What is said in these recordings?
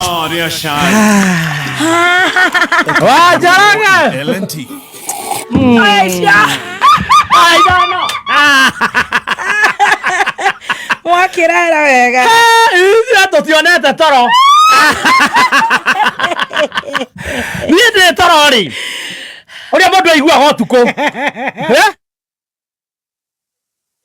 Rĩa cai. Wanjaraga. L&T. Aithano. Mwakĩrara wega. Ithuĩ tũtionete toro. Niĩ ndĩ toro rĩ. Ũrĩa mũndũ aiguaga ũtukũ. Eh?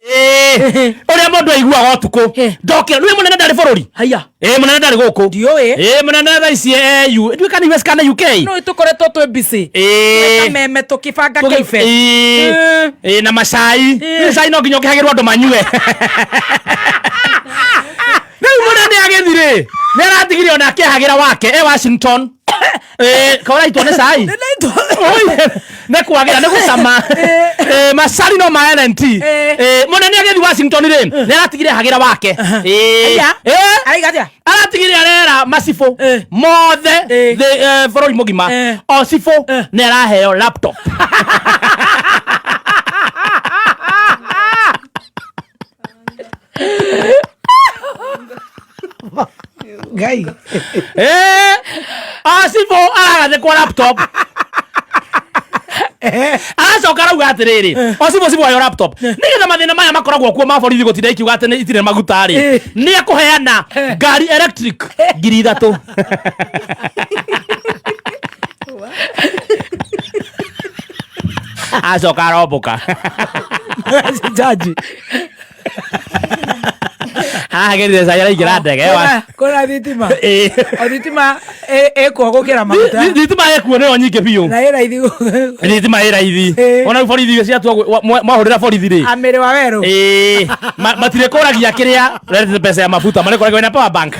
Ĩĩ, ũrĩa mũndũ aiguaga ũtukũ ndokĩra nĩ mũnene ndarĩ bũrũri. Haya. Ĩĩ, mũnene ndarĩ gũkũ. Ndiũĩ. Ĩĩ, mũnene thaa ici e EU nduĩka nĩ US kana UK. No tũkoretwo twĩ busy. Ĩĩ. Meme tũkĩbanga kĩibe. Ĩĩ. Ĩĩ, na macai. Cai no nginya ũkĩhagĩrwo andũ manyue. Rĩu mũnene agĩthi rĩ, nĩ aratigire ona akĩhagĩra wake e Washington. Ĩĩ, kaũraitwo nĩ cai. Oi, nĩ kwagĩra nĩ gũcama. Ĩĩ, macari no ma LNT. Ĩĩ, mũnene agĩthi Washington rĩ, nĩ aratigire hagĩra wake. Ĩĩ. Aya. Ĩĩ. Araiga atĩa? Aratigire arera macibũ mothe thĩ bũrũri mũgima. O cibũ nĩ araheo laptop. Ngai. O cibũ aragathĩkwo laptop. Aracoka arauga atĩrĩrĩ, o cibũ cibũ ayo laptop nĩgetha mathĩna maya makoragwo kuo ma borithi gũtinda ikiuga atĩ itirĩ maguta rĩ, nĩ ekũheana ngari electric 3,000. Acoka arombũka. Jaji. Haha gerire cai araingĩra ndege. Kwĩna thitima. Ĩĩ. O thitima ĩkuo gũkĩra maguta. Thitima ĩkuo nĩyo nyingĩ biũ. Na ĩ raithi. Thitima ĩ raithi. Ona rĩu borithi ciatua mwahũrĩra borithi rĩ, Amĩrĩ wa werũ. Ĩĩ, matirĩkũragia kĩrĩa ũretete pesa ya mafuta, marĩkũragia wĩna power bank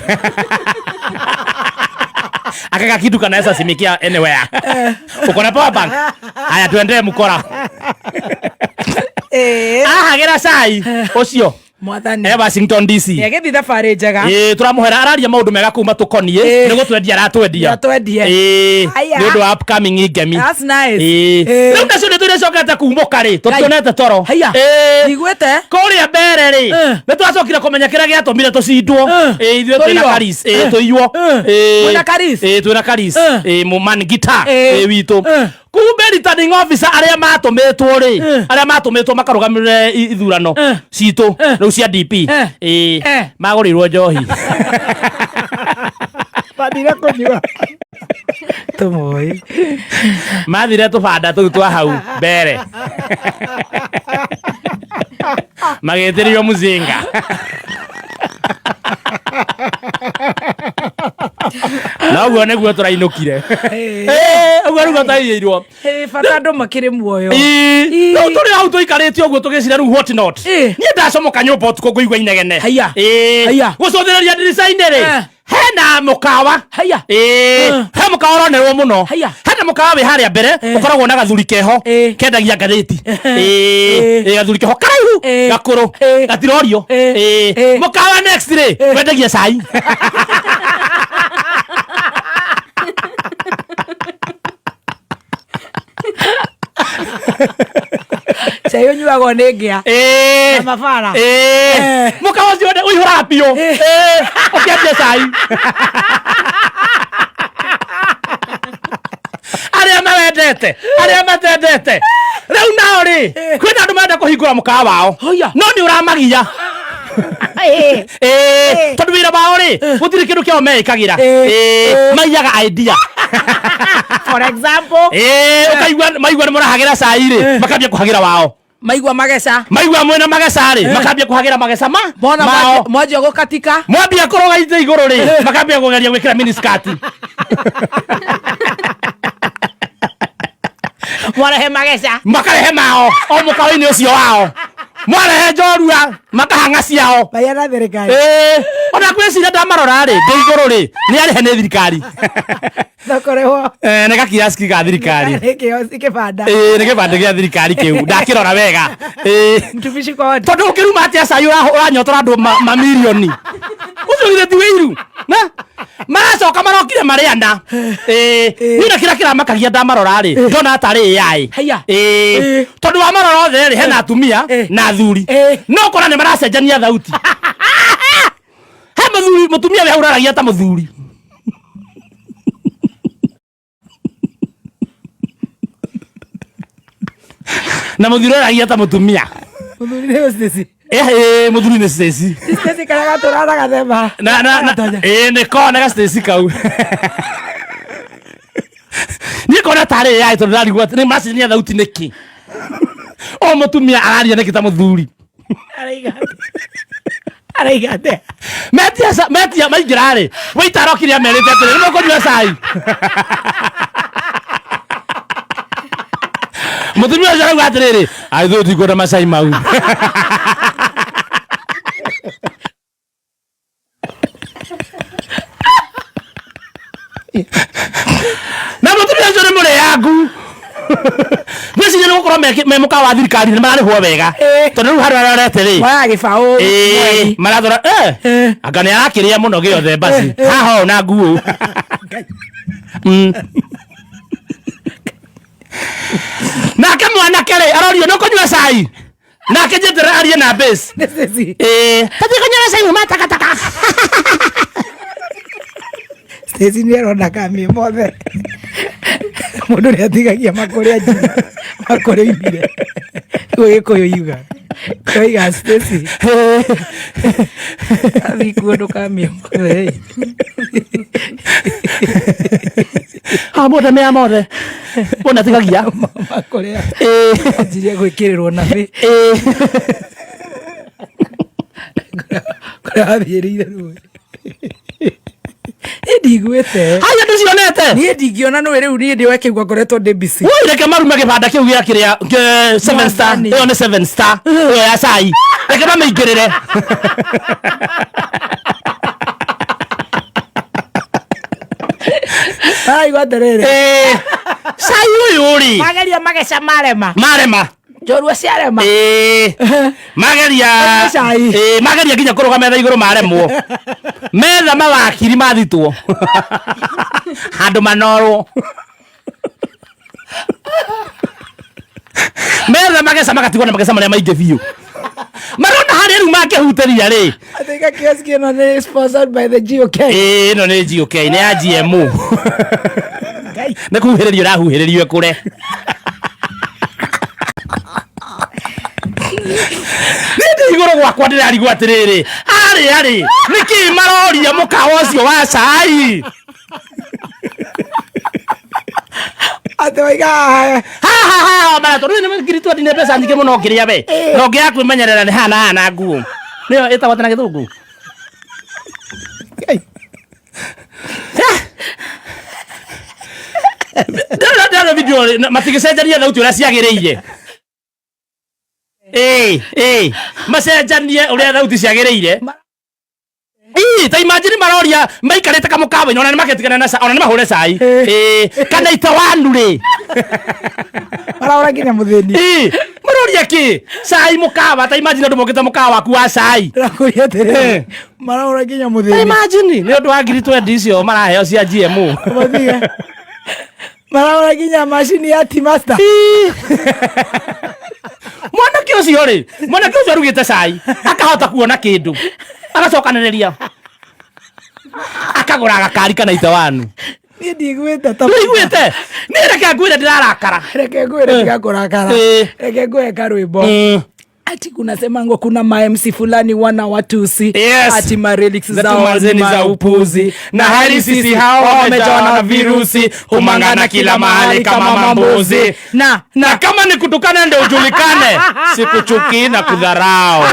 akaka kitu kanaweza simikia anywhere, uko na power bank, haya tuendee mkora. Ahagĩra cai ũcio. Mwathani. E Washington DC. Nĩagĩthiĩ thabarĩ njega. Ĩĩ, tũramũhera araria maũndũ mega kũu matũkoniĩ. Nĩ gũtwendia aratwendia. Atwendie. Ĩĩ, Aya. nĩ ũndũ wa upcoming ngemi. That's nice. Ĩĩ. Rĩu nacio nĩ tũrĩcokete kumũka rĩ, tũtionete toro. Haya. Ĩĩ. Njiguĩte. Kũrĩa mbere rĩ, nĩ twacokire kũmenya kĩrĩa gĩatũmire tũcindwo. Ĩĩ, ithuĩ twĩna Tũiywo. Karis. Ĩĩ, tũiywo. Ĩĩ. Mwĩna Karis? Ĩĩ, twĩna Karis. Ĩĩ, mũman guitar. Ĩĩ. Ĩĩ, witũ. Kumbe returning officer arĩa matũmĩtwo rĩ, arĩa matũmĩtwo makarũgamĩrĩre ithurano citũ rĩu cia DP, ĩĩ, magũrĩirwo njohi. Mathire kũnyua. Tũmũĩ. Mathire tũbanda tũu twa hau mbere magĩtĩrio mũcinga na ũguo nĩguo tũrainũkire. Ũguo nĩguo twaiyĩirwo. Ĩ, bata andũ makĩrĩ muoyo. Ĩĩ. Rĩu tũrĩ hau tũikarĩte ũguo tũgĩcira rĩu what not. Niĩ ndacomoka nyũmba ũtukũ ngũigua inegene. Haiya. Ĩĩ. Haiya. Gũcũthĩrĩria ndirica-inĩ rĩ, hena mũkawa. Haiya. Ĩĩ. He mũkawa ũronerwo mũno. Haiya. Hena mũkawa wĩ harĩa mbere ũkoragwo na gathuri keho kendagia ngathĩti. Ĩĩ. Ĩĩ, gathuri keho karaihu gakũrũ gatirorio. Ĩĩ. Mũkawa next rĩ wendagia cai. Cai ũnyuagwo nĩ ngĩa. Ĩĩ. Na mabara. Ĩĩ. Mũkawa ũcio ũihũraga biũ. Ĩĩ. Ũkĩendia cai arĩa mawendete arĩa matendete rĩu nao rĩ, kwĩna andũ marenda kũhingũra mũkawa wao. Haiya. No nĩ ũramagia. Ĩĩ, tondũ wĩra wao rĩ gũtirĩ kĩndũ kĩao meĩkagĩra. Ĩĩ, maiyaga idea. For example. Ĩĩ, ũkaigua maigua nĩ mũrahagĩra cai rĩ, makambia kũhagĩra wao. Maigua mageca. Maigua mwĩna mageca rĩ, makambia kũhagĩra mageca ma Mona mao. Mwanjia gũkatika. Mwambia kũroga itĩ igũrũ rĩ, makambia kũgeria gwĩkĩra miniskirt. Mwarehe mageca. Makarehe mao o mũkawa-inĩ ũcio wao, mwarehe njorua makahang'a ciao. Maiya na thirikari. Ĩĩ, ona ngwĩciria ndamarora rĩ ndĩ igũrũ rĩ, nĩ arĩhe nĩ thirikari. Thokorehwo. Eh, nĩ gakiaski ga thirikari. Kĩbanda. Ĩĩ, nĩ gĩbandĩ gĩa thirikari kĩu ndakĩrora wega. Ĩĩ. Mtumishi kwa wote. Tondũ ũkĩruma atĩa cai ũranyotora andũ mamirioni ũcio githĩ ti wĩiru na maracoka marokire marĩ ana. Ĩĩ, niĩ na kĩrĩa kĩramakagia ndamarora rĩ, ndona tarĩ AI. Haiya. Ĩĩ, tondũ wamarora othe rĩ, hena atumia na athuri, no ũkona nĩ maracenjania thauti. He mũthuri, mũtumia we hau ũraragia ta mũthuri. Na muthuri aragia ta mutumia. Muthuri nĩ Stacy. Eh, muthuri nĩ Stacy. Stacy karĩa gatũraga gathemba. Na nĩ kona ga Stacy kau. Niĩ ngona tarĩ AI tondũ ndarigwo atĩ nĩ macenjania thauti nĩkĩ. O mũtumia araria nĩkĩ ta mũthuri. Araiga atĩa? Araiga atĩa? Metia metia maingĩra rĩ, waiter arokire amerite atĩrĩ, nĩ mũkũnyua cai. Mũtumia ũcio arauga atĩrĩrĩ, aithuĩ tũtikwenda macai mau. Na mũtumia ũcio nĩ mũrĩangu. Ngwĩciria nĩ gũkorwo me mũkawa wa thirikari nĩ mararĩhwo wega. Tondũ rĩu harĩa arorete rĩ, Moyaga gĩbaũ mweri. Marathora anga nĩ arakĩrĩa mũno gĩothe basi haha ũũ na nguo. Nake mwanake rĩ arorio nĩ ũkũnyua cai, nake njeterera arie na base. Nĩ Stacy. Tathiĩ kũnyua cai uma takataka. Stacy nĩ arona kamĩ mothe. Mũndũ nĩ atigagia makũrĩa njira makũrĩa oimire. Nĩguo Gĩkũyũ yuga. Koiga Stacy. Athiĩ kuo ndũkamĩe mothe. Ha mothe mea mothe mũndũ atigagia Makũrĩa anjirie gwĩkĩrĩrwo na thĩ. Kũrĩa wathiĩrĩire rũĩ. Niĩ ndiguĩte. Haya ndũcionete. Niĩ ndingĩona nũĩ rĩu niĩ ndĩoe kĩgua ngoretwo ndĩ busy. Woi, reke marume gĩbanda kĩu gĩa kĩrĩa seven star. Mwathani. Ĩyo nĩ seven star ĩyo ya cai, reke mamĩingĩrĩre. Maraigua atĩrĩrĩ. Cai ũyũ rĩ Mageria mageca marema. Marema. Njorua ciarema. Mageria. Manyue cai. Mageria nginya kũrũga metha igũrũ maremwo, metha mawakiri mathitwo handũ manorwo metha mageca magatigwo na mageca marĩa maingĩ biũ marona harĩa rĩu mangĩhutĩria rĩ. I think a kiosk ĩno nĩ sponsored by the GOK. Ĩno nĩ GOK, nĩ ya GMO. Ngai. Nĩ kuhĩrĩrio ĩrahuhĩrĩrio ĩkũre. Niĩ ndĩ igũrũ gwakwa ndĩrarigwo atĩrĩrĩ, arĩa rĩ nĩkĩ maroria mũkawa ũcio wa cai? Atĩ waiga Hahaha maratũ rĩu nĩ 20,000 nĩ mbeca nyingĩ mũno ũngĩrĩa we na ũngĩaga kwĩmenyerera nĩ hana hana nguo nĩyo ĩtagwo atĩ na gĩthũngũ. Ngai. Ndĩrona video rĩ, matigĩcenjania thauti ũrĩa ciagĩrĩire. Ĩĩ, macenjanie ũrĩa thauti ciagĩrĩire. Ii, ta imagine maroria maikarĩte kamũkawa-inĩ ona nĩ magetigana na ona nĩ mahũre cai. Ĩĩ, kana itawanu rĩ. Marahũra nginya mũthĩni. Ĩĩ, maroria kĩ cai mũkawa? Ta imagine andũ mokĩte mũkawa waku wa cai. Ndĩrakũria atĩrĩrĩ. Marahũra nginya Ta mũthĩni. imagine nĩ ũndũ wa 20,000 icio maraheo cia GMO. Mathige. Marahũra nginya macini ya tea master. Mwanake ũcio rĩ, mwanake ũcio arugĩte cai akahota kuona kĩndũ agacokanĩrĩria akagũra gakari kana itawanu. Niĩ ndiguĩte ta. Nĩiguĩte niĩ reke ngwĩre ndĩrarakara. Reke ngwĩre tiga kũrakara. Reke ngwĩre karwĩmbo. Ati kuna ngo kuna ma MC fulani wana watusi. Yes. Ati ma lyrics Zetu zao manze ni za upuzi na hali sisi hao wamejawa na virusi humangana kila mahali kama mambuzi na na kama ni kutukana ndio ujulikane, sikuchukii na kudharau.